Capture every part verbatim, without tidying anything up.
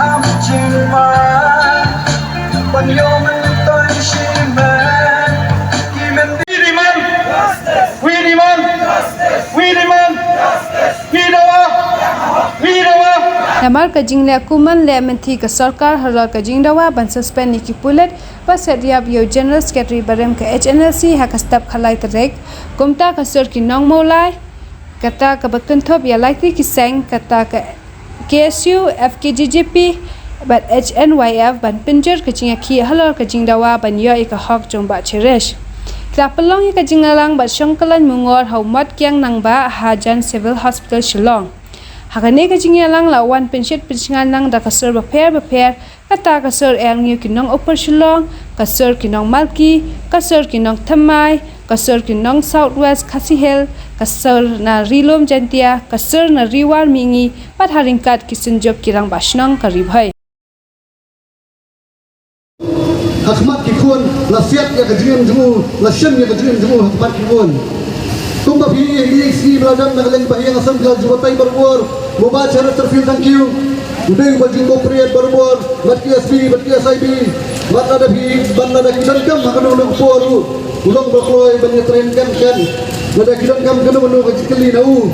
Am jingma ban ïoh myntoi shi men. Ki men. We demand, we demand, we demand, we dawa, we dawa. Namar ka jingleh kuman leh mynthi ka sorkar halor ka jingdawa ban suspend ïa ki pulit, ba set ïap ïa u General Secretary barim ka H N L C ha ka step khatlai tarik. Kumta ka sur ki nong Mawlai, kata kaba kynthup ïa lai tylli ki seng, kata ka K S U, F K J G P bad H N Y F ban pynjur ka jingïakhih halor ka jingdawa ban ïoh ïa ka hok jong Bah Cherish. Ki la pynlong ïa ka jingïalang bad shong kyllaiñ mungor ha u Mot Kiang Nangbah hajan Civil Hospital Shillong. Ha kane ka jingïalang la wan pynshit pynshngaiñ lang da ka sur bapher bapher, kata ka sur Ïarngiu ki nong Upper Shillong, ka sur ki nong Malki, ka sur ki nong Thymmai, ka sur ki nong South West Khasi Hills, ka sur na Ri Lum Jaintia, ka sur na Ri War Mihngi, bad ha ryngkat ki synjuk ki rangbah shnong ka Ri Bhoi. Ha khmat ki khun, la siat ïa ka jingim jong u, la shem ïa ka jingim jong u ha khmat ki khun. Kumba phi ïohi, ïa ki sngi ba la dep na ka liang ba ïa nga sngewthuh jubab ïa barabor, mo Bah Cheristerfield Thangkhiew. U dei uba jingkoprate barabor bad ki S P bad ki S I B. Bad lada phi, bad lada ki donkam ha kano kano ka por ruh, u long ba kloi ban ïatrei ken ken. Lada ki donkam kano kano ka jingkylli na u,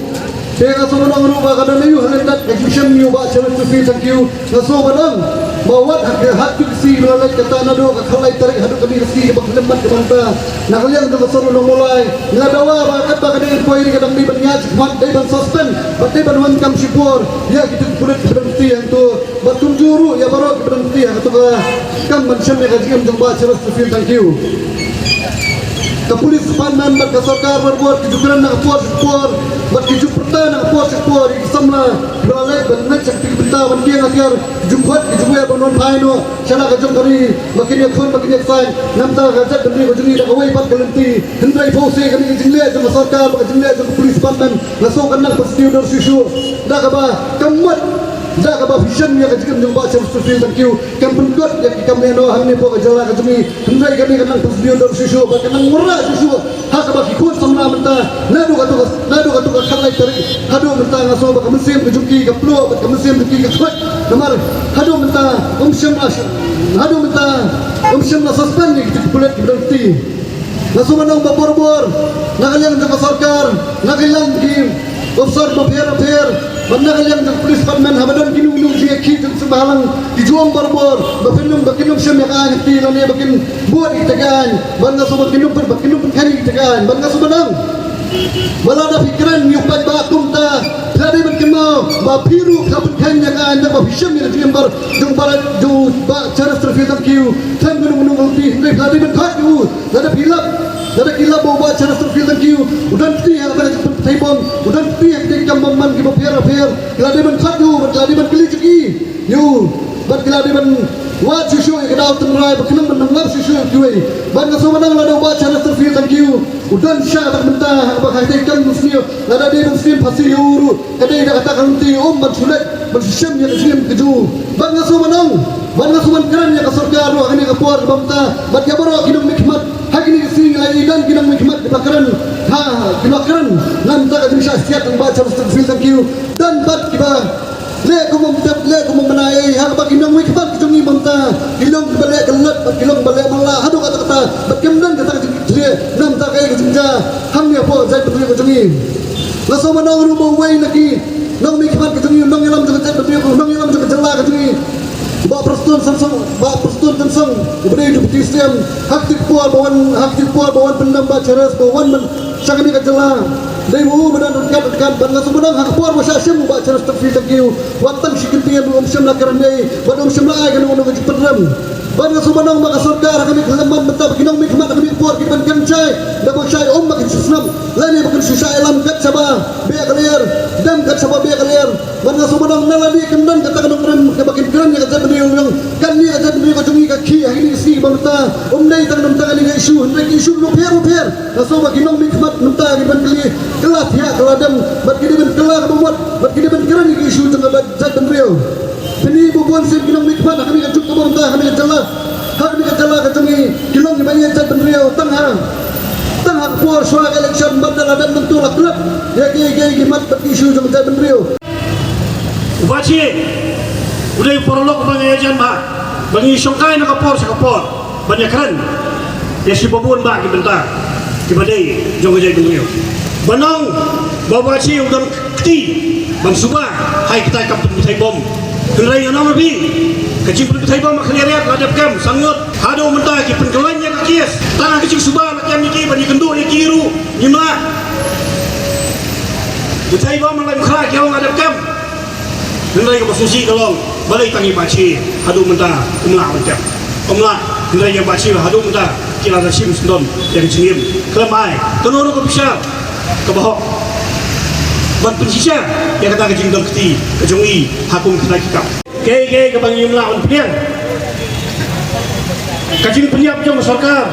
te nga sngewthuh ruh ba ka don aïu ha lyndet ka jingshem ïa u Bah Cheristerfield Thangkhiew. Nga sngewthuh ba don, ba wat ha ka, ha ka sngi ba la leit kata naduh ka khatlai tarik haduh kane ka sngi kaba khlem mat kaba mynta, na ka liang jong ka shnong Mawlai, nga dawa ba katba kane ka inquiry ka dang dei ban ïaid shakhmat, dei ban suspend bad dei ban wan kam shipor ïa kito ki pulit kiba don kti hangto, bad kumjuh ruh ïa baroh kiba don kti ha kato ka kam ban shem ïa ka jingim jong Bah Cheristerfield Thangkhiew. Ka police department bad ka sorkar barabor ki ju kren na ka por sha ka por bad ki ju pyrta na ka por sha ka por ïa ki samla kiba la leit ban leit sha kata ka bynta ban kieng atiar, ki ju khot ki ju wer ban wan phai noh sha la ka jong ka ri ba kin ïakhun ba kin ïaksaid na ka bynta ka jaitbynriew ka jong ngi da kawei pat ka lynti. Hynrei phi sngewthuh kane ka jingleh jong ka sorkar bad ka jingleh jong ka police department, nga sngewthuh kan nang pynsniew dor shuh shuh da kaba kam mut, da kaba phi shem ïa ka jingim jong Bah Cheristerfield Thangkhiew. Kam pynkut ïa ki kam lehnoh hangne hapoh ka jylla ka jong ngi. Hynrei kane ka nang pynsniew dor shuh shuh bad ka nang wanrah shuh shuh ha kaba ki khun samla mynta, naduh kato ka, naduh kato ka khatlai tarik haduh mynta. Nga sngewthuh ba ka mynsiem ka jong ki ka pluh bad ka mynsiem jong ki ka khroit. Namar haduh mynta ym shym la, haduh mynta ym shym la suspend ïa kito ki pulit kiba don kti. Nga sngewthuh ba barabor na ka liang jong ka sorkar, na ka liang ki officer bapher bapher, bad na ka liang jong ka police department, haba don kino kino ka jingïakhih jong ka seng bhalang, ki ju ong barabor ba phin ym, ba kin ym shim ïa ka aiñ ha kti lane ba kin bud ïa kita ki aiñ. Bad nga sngewthuh ba kin ym, ba kin ym pynkheiñ ïa kita ki aiñ. Bad nga sngewthuh ba nang, ba lada phi kren ïa u paidbah kumta, phi la dei ban kynmaw ba phi ruh phi la pynkheiñ ïa ka aiñ, da ba phi shem ïa ka jingim bar jong u Bah, jong u Bah Cheristerfield Thangkhiew. Tang kano kano ka lynti, hynrei phi la dei ban khot ïa u. Lada phi lap, lada ki lap ba u Bah Cheristerfield Thangkhiew u don kti ha kata ka jingpynpthei bom, u don kti ha kita ki kam bymman kiba pher bapher, ki la dei ban khot ïa u bad ki la dei ban kylli jingkylli ïa u bad ki la dei ban wad shuh shuh ïa ka daw tynrai ba kin ym ban lap shuh shuh ïa kiwei. Bad nga sngewthuh ba nang, lada u Bah Cheristerfield Thangkhiew u don sha kata ka bynta ha kaba ha kita ki kam dusniew, lada dei ban sdien phasi ïa u ruh, ka dei da kata ka lynti um ban shu leit ban shu shem ïa ka jingim ka jong u. Bad nga sngewthuh ba nang, bad nga sngewthuh ban kren ïa ka sorkar ruh ha kane ka por kaba mynta bad ïa baroh ki nongmihkhmat. Ha kine ki sngi ngi la ïohi don ki nongmihkhmat kiba kren, ha, kiba kren na ka bynta ka jingshah siat jong u Bah Cheristerfield Thangkhiew. Don pat kiba leh kum bym tip, leh kum bym bna ei, ha kaba ki nongmihkhmat ki jong ngi mynta ki long kiba leh kyllon bad ki long ba leh matlah haduh katta katta bad kim don kata ka jingkitkhlieh na ka bynta kaei ka jingjia hangne hapoh ka jaitbynriew ka jong ngi. Nga sngewthuh ba nang ruh ba uwei na ki nongmihkhmat ka jong ngi, nongïalam jong ka jaitbynriew, nongïalam jong ka jylla ka jong ngi, Bah Prestone Tynsong, Bah Prestone Tynsong, uba dei u Deputy C M, ha kata ka por ba wan, ha kata ka por ba wan pyndem Bah Cheres, ba wan ban sha kane ka jylla. Dei ma u ba don ryngkat ryngkat, bad nga sngewthuh ba nang ha ka por ba shah shim u Bah Cheristerfield Thangkhiew, wat tang shi kyntien ruh um shym la kren ei, bad um shym la ai kano kano ka jingpynrem. Bad nga sngewthuh ba nang ba ka sorkar ha kane ka khyllipmat mynta, ba ki nongmihkhmat ha kane ka por ki ban kren shai, da ba shai um ba kin shu snem, lane ba kin shu shah ïalam kat shaba beh ka lyer, dem kat shaba beh ka lyer. Bad nga sngewthuh ba nang na lade kin don kata ka nongkren kaba kin kren ïa ka jaitbynriew, ong kane ka jaitbynriew ka jong ngi ka khih ha kine ki sngi ba mynta. Um dei tang na bynta kane ka issue, hynrei ki issue bapher bapher. Nga sngewthuh ba ki nongmihkhmat mynta ki ban kylli, kylla thiah kylla dem, bad ki dei ban kylla kaba mut, bad ki dei ban kren ïa ki issue jong ka jaitbynriew. Phin i ba bun sien ki nongmihkhmat ha kane ka juk ka bor mynta ha kane ka jylla, ha kane ka jylla ka jong ngi, ki long kiba ïeit jaitbynriew tang ha, tang ha ka por shuwa ka election, bad da la dep mynta la klet ïa kiei kiei ki mat bad ki issue jong ka jaitbynriew. Uba shi, U dei u paralok ba ngi ïajan bha, ba ngi shongkai na ka por sha ka por ban ïakren ïa shi babun bah ki bynta kiba dei jong ka jaitbynriew. Ban ong ba u Bah Shie u don kti ban suba ha kita ki kam pynbthei bom. Hynrei ngan ong ïa phi, ka jingpynbthei bom ha Khliehriat la dep kem, sangud haduh mynta ki pynkylla ïa ka case. Tang ha ka jingsuba la kem ïa ki ban ïakynduh ïa ki ruh ngim lah. Bthei bom ha Laitumkhrah ki ong la dep kem. Hynrei kaba sngewsih ka long, balei tang ïa i Bah Shie haduh mynta um lah ban tep? Um lah, hynrei ïa i Bah Shie haduh mynta ki la da shim sngewdon ïa ka jingim. Khlem ai kano kano ka bishar kaba hok ban pynshisha ïa kata ka jingdon kti ka jong i ha kum kita ki kam. Kaei kaei kaba ngim lah ban pdiang, ka jingpynïap jong ka sorkar.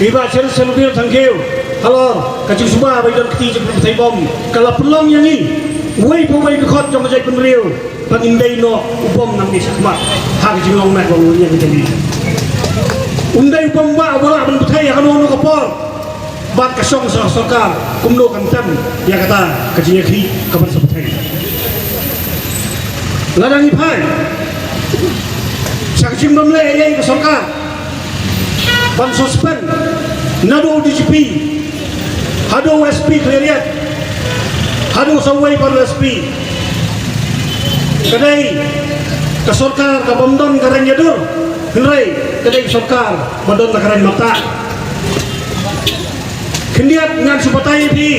I Bah Sir Selvir Thangkhiew halor ka jingsuba ba i don kti jingpynbthei bom ka la pynlong ïa ngi uwei pa uwei u dkhot jong ka jaitbynriew ba ngin dei noh u bom nangne shakhmat ha ka jinglong met ba u ïa ngi. Um dei u bom bah uba lah ban bthei ha kano kano ka por. Bad ka shong sha ka sorkar kumno kan tem ïa kata ka jingïakhih kaban sa bthei. Lada ngi phai sha ka jingbymleh ïa ka sorkar ban suspend naduh u D G P haduh u S P Khliehriat, haduh sa uwei pat u S P. Ka dei ka sorkar kabym don ka reng ïadur, hynrei ka dei ka sorkar ba don ka reng mata. Khyndiat ngan shu batai ïa phi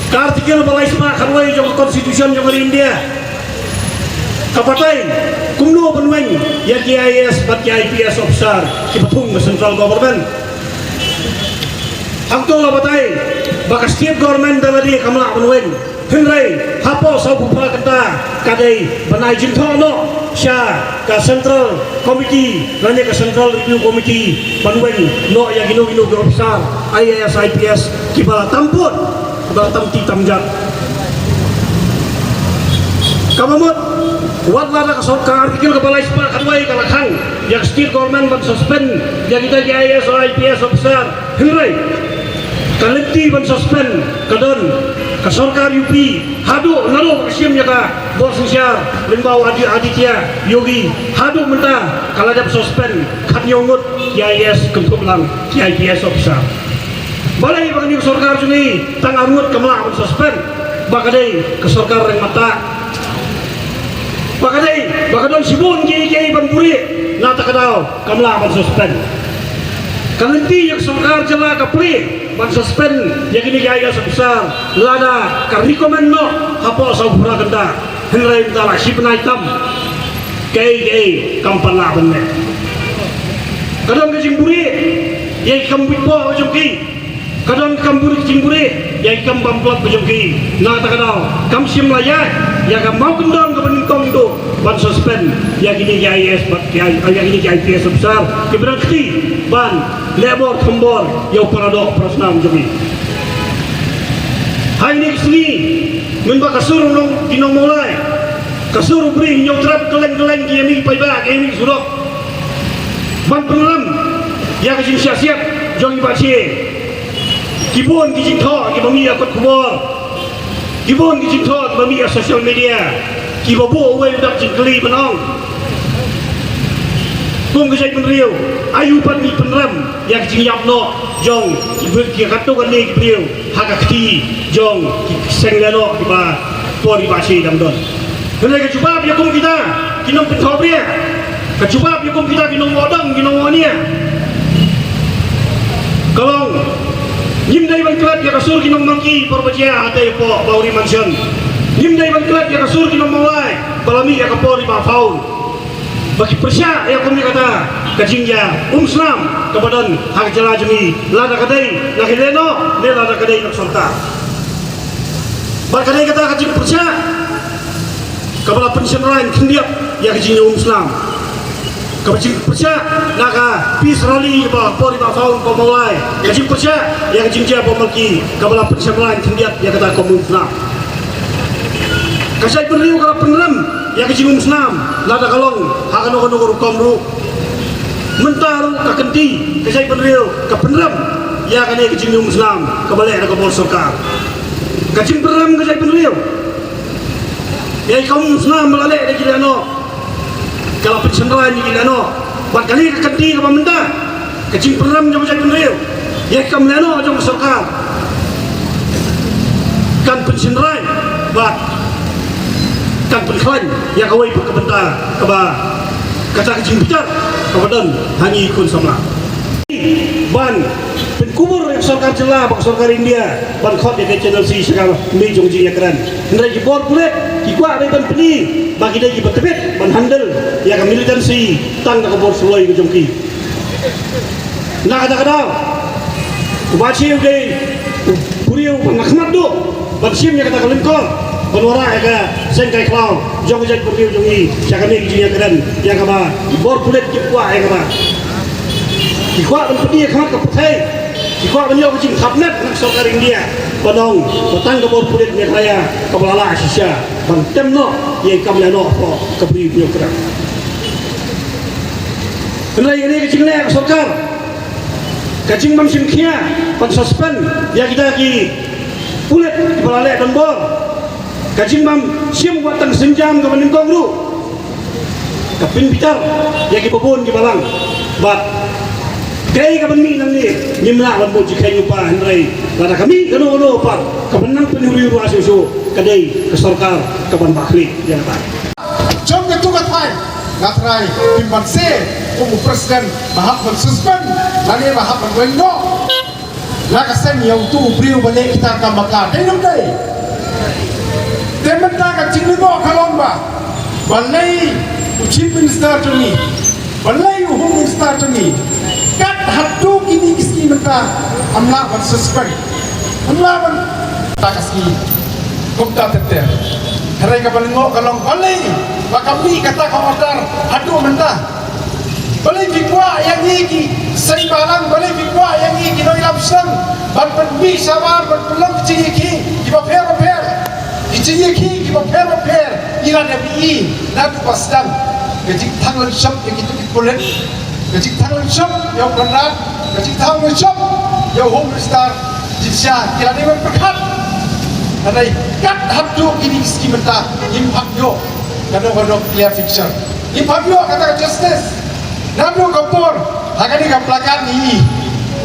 ka article ba lai spah khatwei jong ka Constitution jong ka ri India. Ka batai kumno ban weng ïa ki I A S bad ki I P S officer kiba thung ka central government. Hangto la batai ba ka state government da lade kam lah ban weng. Hynrei hapoh sawphew phra kynta ka dei ban ai jingthoh noh sha ka Central Committee lane ka Central Review Committee ban weng noh ïa kino kino ki officer I A S I P S kiba la tam pud, kiba la tam ti tam jat. Kaba mut wat la da ka sorkar, article kaba lai spah khatwei ka la khang ïa ka state government ban suspend ïa kita ki I A S or I P S officer. Hynrei ka lynti ban suspend ka don ka sorkar U P haduh naduh ka shim ïa ka bor synshar lyngba u Adi-, Aditya Yogi. Haduh mynta ka la dep suspend khathynñiew ngut ki I A S kynthup lang ki I P S officer. Balei ba kane ka sorkar jong ngi tang ar ngut kam lah ban suspend? Ba ka dei ka sorkar reng mata. Ba ka dei ba ka don shibun kiei kiei ban buhrieh, na kata ka daw kam lah ban suspend. Ka lynti ïa ka sorkar jylla ka plie ban suspend ïa kine ki I A S officer lada ka recommend noh hapoh sawphew phra kynta. Hynrei mynta la shi bnai tam, kaei kaei kam pat lah ban leh. Ka don ka jingbuhrieh ïa ki kam buit poh jong ki. Ka don ka kam buhrieh, jingbuhrieh ïa ki kam bam blok ka jong ki. Na kata ka daw kam shym la ïaid ïa ka mawkyndong kaba nyngkong duh ban suspend ïa kine ki I A S bad ki I-, ïa kine ki I P S officer kiba dang kti ban leh bor kham bor ïa u paradoh parasnam jong ngi. Ha kine ki sngi mynba ka sur u nong, ki nong Mawlai, ka sur u Bri Hynñiewtrep, kylleng kylleng ki ïa mih paidbah, ki ïa mih surok ban pynrem ïa ka jingshah siat jong i Bah Shie. Ki bun ki jingthoh kiba mih ha kot khubor, ki bun ki jingthoh kiba mih ha social media, kiba buh uwei u dak jingkylli ban ong, kum ka jaitbynriew, aïu pat ngi pynrem ïa ka jingïap noh jong ki bri-, ki katto katne ki briew ha ka kti jong ki seng lehnoh kiba por i Bah Shie dang don? Hynrei ka jubab ïa kum kita ki nongpynthohbria, ka jubab ïa kum kita ki nongwad dong, ki nongwad nia, ka long, ngim dei ban klet ïa ka sur ki nong Mangki por ba jia hatei hapoh Bahuri Mansion. Ngim dei ban klet ïa ka sur ki nong Mawlai ba la mih ïa ka por i Bah Faun. Ba ki pyrshah ïa kum ïa kata ka jingïaumslam kaba don ha ka jylla jong ngi, lada ka dei na ki lehnoh ne lada ka dei na ka sorkar. Bad ka dei kata ka jingpyrshah kaba la pynshynraiñ khyndiat ïa ka jingïaumslam. Kaba jingpyrshah na ka peace rally ba por i Bah Faun hapoh Mawlai. Ka jingpyrshah ïa ka jingjia hapoh Malki kaba la pynshynraiñ khyndiat ïa kata ka jingïaumslam. Ka jaitbynriew ka la pynrem ïa ka jingïaumslam lada ka long ha kano kano ka rukom ruh. Mynta ruh ka kynti ka jaitbynriew ka pynrem ïa kane ka jingïaumslam kaba leh da ka bor sorkar. Ka jingpynrem ka jaitbynriew Ïa ka kam snam ba la leh da ki lehnoh, ka la pynshynrai ïa ki lehnoh. Bad kane ka kynti kaba mynta, ka jingpynrem jong ka jaitbynriew ïa ka kam lehnoh jong ka sorkar kan pynshynrai bad kan pynkhlaiñ ïa kawei pat ka bynta kaba kata ka jingbitar kaba don ha ngi khun samla. Ban pynkubur ïa ka sorkar jylla bad ka sorkar India ban khot ïa ka Channel C sha ka mei jong jingïakren. Hynrei ki bor pulit ki kwah dei ban pyni ba ki dei kiba tbit ban handle ïa ka militancy tang da ka bor suloi ka jong ki. Na kata ka daw, u Bah Chiu u dei u briew ba na khmat duh ban shim ïa kata ka lyngkor ban wanrah ïa ka seng kai khlaw jong ka jaitbynriew jong ngi sha kane ka jingïakren ïa kaba ki bor pulit ki kwah ïa kaba ki kwah ban pyni ïa ka khmat ka pyrthei. Ki kwah ban ïoh ka jingthap net na ka sorkar India ban ong ba tang ka bor pulit Meghalaya kaba la lah shisha ban tem noh ïa ka kam lehnoh hapoh ka Bri u Hynñiewtrep. Hynrei kane ka jingleh ka sorkar, ka jingbym shim khia ban suspend ïa kita ki pulit kiba la leh donbor, ka jingbym shim wat tang sienjam kaba nyngkong ruh, ka pynbitar ïa kiba bun kiba lang. Bad kaei kaban mih nangne, ngim lah ban bud jingkheiñ u pa, hynrei lada ka mih kano kano pat kaban nang pynhuri ruh shuh shuh ka dei ka sorkar kaban bah khlieh ïa kata. Jong katu ka thaiñ nga trai phim banse kum u president ba hap ban suspend lane ba hap ban weng noh. Na ka seng ïa utu u briew ba leh kita ka kam bakla, dei ne ym dei? Te mynta ka jinglyngngoh ka long ba balei u Chief Minister jong ngi, balei u Home Minister jong ngi, kat haduh kine ki sngi mynta ym lah ban suspend, ym lah ban ta ka sngi kumta ter ter. Hynrei kaba lyngngoh ka long balei ba ka mih kata ka order haduh mynta. Balei phi kwah ïa ngi ki seng balang, balei phi kwah ïa ngi ki nongïalam shnong ban pynmih shabar, ban pynlong ki jingïakhih kiba pher ba pher, ki jingïakhih kiba pher ba pher. Ngi la dep ïohi naduh ba sdang ka jingthang lynshop ïa kitu ki pulit, ka jingthang lynshop ïa u Conrad, ka jingthang lynshop ïa u Home Minister. Jingshisha ki la dei ban pyrkhat. Hynrei kat haduh kine ki sngi mynta ngim pat ïoh kano kano clear picture. Ngim pat ïoh kata ka justice. Naduh ka por ha kane ka placard ngi ïohi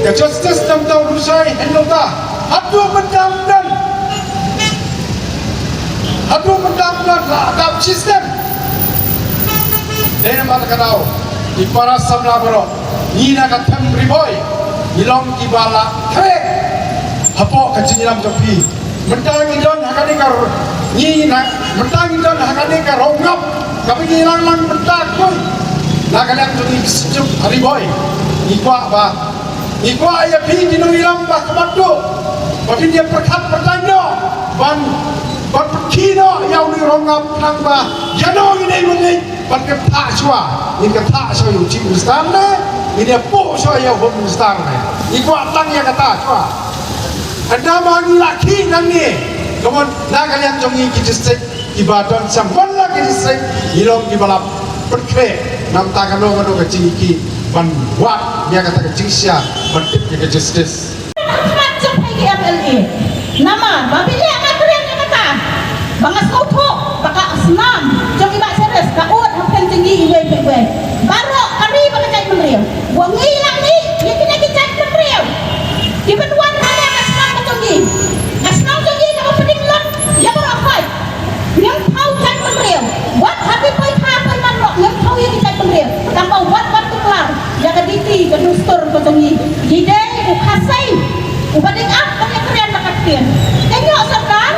ka justice namar u Rushai Hynñiewta. Haduh mynta ym don. Haduh mynta ym don la adapt system. Dei namar kata ka daw, i para samla baroh, ngi na ka them Ri Bhoi ngi long kiba la khreh hapoh ka jingïalam jong phi. Mynta ngi don ha kane ka r-, ngi na, mynta ngi don ha kane ka rongap kaba ngi lang lang mynta kawei. Na ka liang jong ngi ki seng jong Ri Bhoi, ngi kwah ba, ngi kwah ïa phi ki nongïalam ba khmat duh ba phin ïa pyrkhat pyrthei noh ban, ban pyrkhih noh ïa une u rongap khnang ba ïa no ngi dei ban leit ban kynthah shuwa. Ngin kynthah shuwa ïa u Chief Minister ne ngin ïa puh shuwa ïa u Home Minister ne? Ngi kwah tang ïa kata shuwa. Hynda ma ngi la khih nangne, ka mon na ka liang jong ngi ki district kiba don shang ban la ki district ngi long kiba la pynkhreh na bynta kano kano ka jingïakhih ban wad ïa kata ka jingshisha ban tip ïa ka justice. Khmat jong phi ki M L A. Namar ba phi leh nga kren ïa kata ba nga sngewthuh ba ka snam jong i Bah Cyrus ka ud hapdeng jong ngi iwei pa iwei. Baroh ka ri bad ka jaitbynriew. Wa ngi la ngi ïa kine ki jaitbynriew kiban wan ha ka snam ka jong ngi. Ka snam jong ngi kaba pynlong ïa baroh khoit. Ngim thaw jaitbynriew. Wat ha ki poi kha poi man noh ngim thaw ïa ki jaitbynriew. Tang ba wat ban tuklar ïa ka riti ka dustur ka jong ngi. Ngi dei u Khasi uba dang ap ban ïakren da ka ktien. Te ïoh sorkar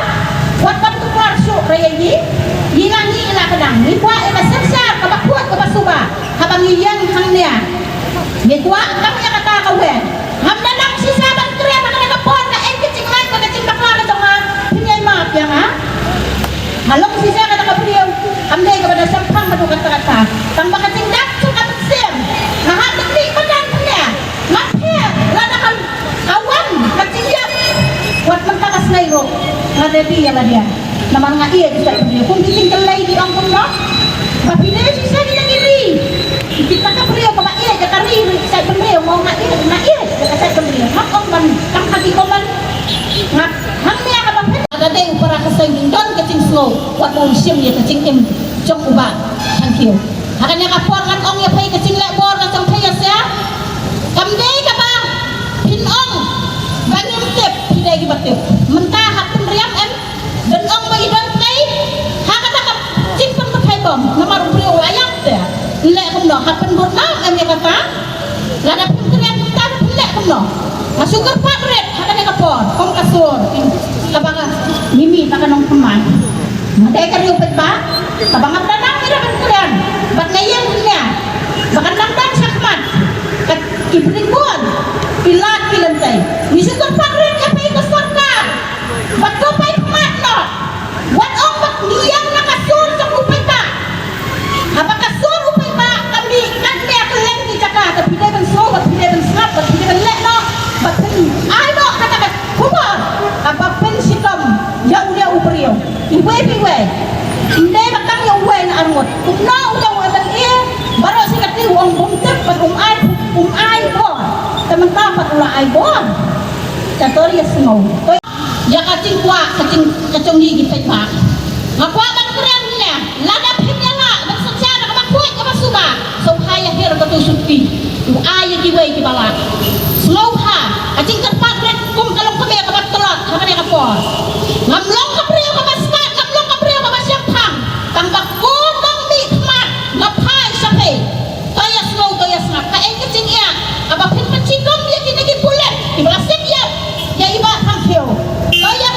wat ban tuklar shuh re ïa ngi. Ngi la ngi la ka dang. Ngi kwah ïa ka synshar kaba khuid kaba suba. Haba ngi ïeng hangne ngi kwah kam ïa kata ka wei. Ngam da nang shisha ban kren ha kane ka por ka, eh, ka jinglait bad ka jingbakla ka jong nga. Phin ïai map ïa nga. Nga long shisha kata ka briew kam dei kaba da shemphang bad u kata kata. Tang ba ka jingdap jong ka mynsiem nga hap ban mih madan pynïa. Nga pher lada ka, ka wan ka jingïap. Wat mynta ka sngi ruh nga ready ïa lade. Namar nga ïeit ïa ki jaitbynriew. Kum ki jingkylli ki ong kumno? Ba phi dei shisha ki nang ïeit. Kita ka briew kaba ïeit ïa ka ri, ri ki jaitbynriew, nga ong nga ïeit, nga ïeit ïa ka jaitbynriew. Ngam ong ban kam ha ki comment. Nga hangne kaba phi. Lada dei u para ka seng don ka jing Wat ba un shim ïa ka jingim jong u Bah Thangkhiew. Ha kane ka por ngan ong ïa phi ka jingleh bor ka jong phi ïa sha. Kam dei kaba phin ong ba ngim tip, phi dei kiba tip. Mynta ha pynriam em, don ong ba i don phi ha kata ka jingpynpathai bom. Namar u briew u la ïap te. Leh kumno ha pynbud nam em ïa kata. Lada pynpathai kumta pynleh kumno. Nga shu kyrpad rit ha kane ka por kum ka sur kaba ka mimi ta ka nongthymmai. Nga dei ka riew paidbah kaba ngam da nang ïa ka kren bad nga ïeng hynne ba kan nang dang shakhmat ka ki bring bor ki lad ki lynti. Ngi shu kyrpad rit ïa phi ka sorkar bad to phi khmat noh. Wat ong ba ngi ïeng na ka sur jong u paidbah. Haba ka sur u paidbah ka mih katne ka leng ki jaka, te phi dei ban sngew, ba phi dei ban sngap, ba phi dei ban leh noh, ba phin ai noh kata ka khubor kaba pynshitom ïa u, ïa u briew. Iwei pa iwei. Ym dei ba tang ïa uwei na arngut. Kumno u dang u M L A baroh shi kati u ong bym tip, bad um ai, um ai bor. Te mynta pat u la ai bor. Te to ïa sngew. Ïa ka jingkwah ka jing, ka jong ngi ki paidbah. Nga kwah ban kren ne, lada phim ïa lah ban synshar kaba khuid kaba suba, sngewbha ïa hiar katu sutki. U ai ïa kiwei kiba lah. Sngewbha, ka jingkyrpad rit kum ka long kmie kaba tlot ha kane ka por. Ngam long ka briew kaba stad, ngam long ka briew kaba shemphang. Tang ba ko nongmihkhmat nga phai sha phi. To ïa sngew, to ïa sngap. Kaei ka jingïa kaba phin pynshitom ïa kine ki pulit kiba la sep ïa, ïa i Bah Thangkhiew. To ïa,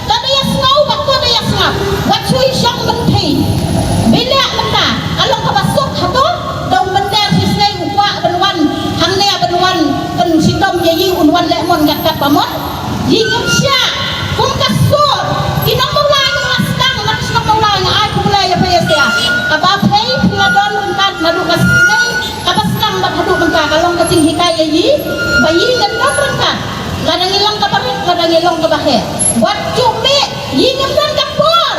to ïa sngew bad to ïa sngap. Wat shu ïa shong lynti. Bad mynta ka long kaba suk hato. Da u mynder shisnei u kwah ban wan hangne ban wan pynshitom ïa i, un wan leh mon kat kat ba mon. Ïa ngim shah kum ka sur. Ki nongmawlai nong la sdang, nong la sdang mawlai, nga ai khublei ïa phi ïa sha. Kaba phi phi la don ryngkat naduh ka sngi kaba sdang bad haduh mynta ka long ka jinghikai ïa i ba i ngin don ryngkat. Lada ngi long kaba rit, lada ngi long kaba heh. Wat shu mih, i ngim don ka por.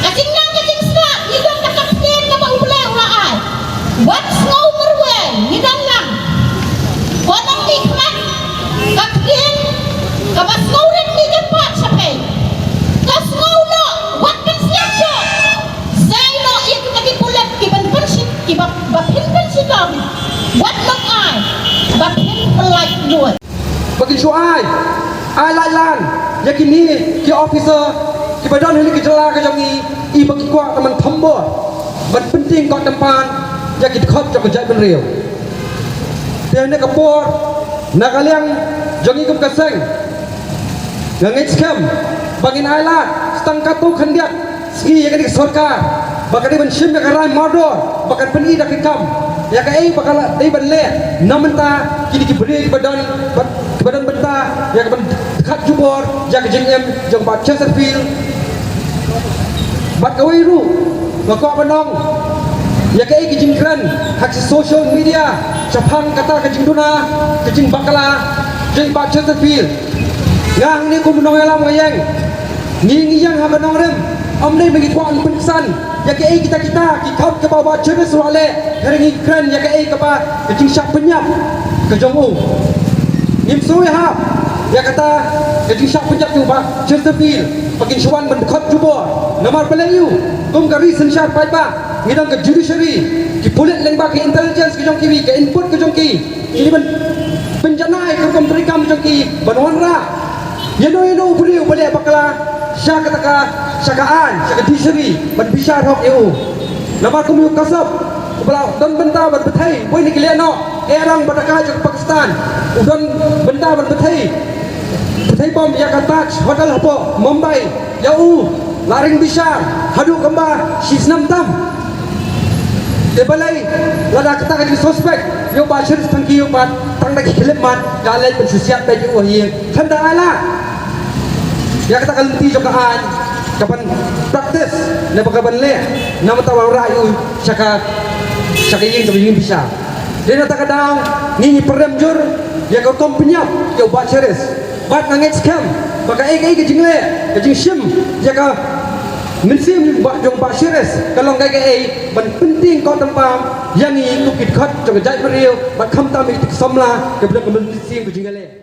Ka jingnang ka jingstad, i don ka ktien kaba U Blei u la ai. Wat sngew marwei, ngi don lang. Ko nongmihkhmat, ka ktien kaba sngewrit ngi kyrpad sha phi. To sngew noh, wat pynshitom shuh. Sei noh ïa kita ki pulit kiban pynshit, kiba, ba phin pynshitom. Wat lok ai ba phin pynlait lut. Ba kin shu ai, ai lait lan ïa kine ki officer kiba don ha kine ki jylla ka jong ngi, i ba ki kwah ka man thombor ban pyntieng kot tympan ïa ki dkhot jong ka jaitbynriew. Te ha kane ka por, na ka liang jong ngi kum ka seng, nga ngeit skhem ba ngin ai lad tang katto khyndiat sngi ïa kane ka sorkar ba ka dei ban shim ïa ka rai mardor, ba kan pyni da ki kam ïa kaei ba ka la dei ban leh. Na mynta kine ki briew kiba don, ba, kiba don bynta ïa ka ban dkhat jubor ïa ka jingim jong Bah Chesterfield. Bad kawei ruh nga kwah ban ong ïa kaei ka jingkren ha ki social media shaphang kata ka jingduna, ka jingbakla jong Bah Chesterfield. Nga hangne kum u nongïalam nga ïeng, ngi ngi ïeng ha ka nongrim, ym dei ba ngi kwah ban pynksan ïa kaei kita kita ki kam kaba u Bah Chesterfield u la leh, hynrei ngi kren ïa kaei kaba ka jingshah pynïap ka jong u. Ngim sngewbha ïa kata ka jingshah pynïap jong u Bah Chesterfield ba kin shu wan ban dkhot jubor. Namar balei, ïa u kum ka ri synshar paidbah, ngi don ka judiciary, ki pulit lyngba ka intelligence ka jong ki, ka input ka jong ki. Ki dei ban pynjanai ka rukom treikam jong ki ban wanrah ïano ïano u briew ba leh bakla sha kata ka, sha ka aiñ, sha ka judiciary ban bishar hok ïa u. Namar kum ïa u Kassim uba la don bynta ban pynthei, uwei na ki lehnoh, eh, rang ba da ka jong Pakistan, u don bynta ban pynthei, pynthei bom ïa ka Taj Hotel hapoh Mumbai. Ïa u la ring bishar haduh kumba shi snem tam. Te balei lada kata ka jingsuspek ïa u Bah Chesterfield pat tang da ki khyllipmat ka leit ban shu siat beit ïa u ha ïing. Khlem da ai lad ïa kata ka lynti jong ka aiñ ka ban practice ne ba ka ban leh, namar ta wanrah ïa u sha ka, sha ka ïing jong ka ïing bishar. Dei na kata ka daw ngi ngi pyrem jur ïa ka rukom pynïap ïa u Bah Chesterfield. Bad nga ngeit skhem ba kaei kaei ka jingleh, ka jingshim ïa ka mynsiem jong u Bah, jong u Bah Chesterfield ka long kaei kaei ban pyntieng kot tympan ïa ngi kum ki dkhot jong ka jaitbynriew bad khamtam ïa ki samla kiba don ka mynsiem ka jingïaleh.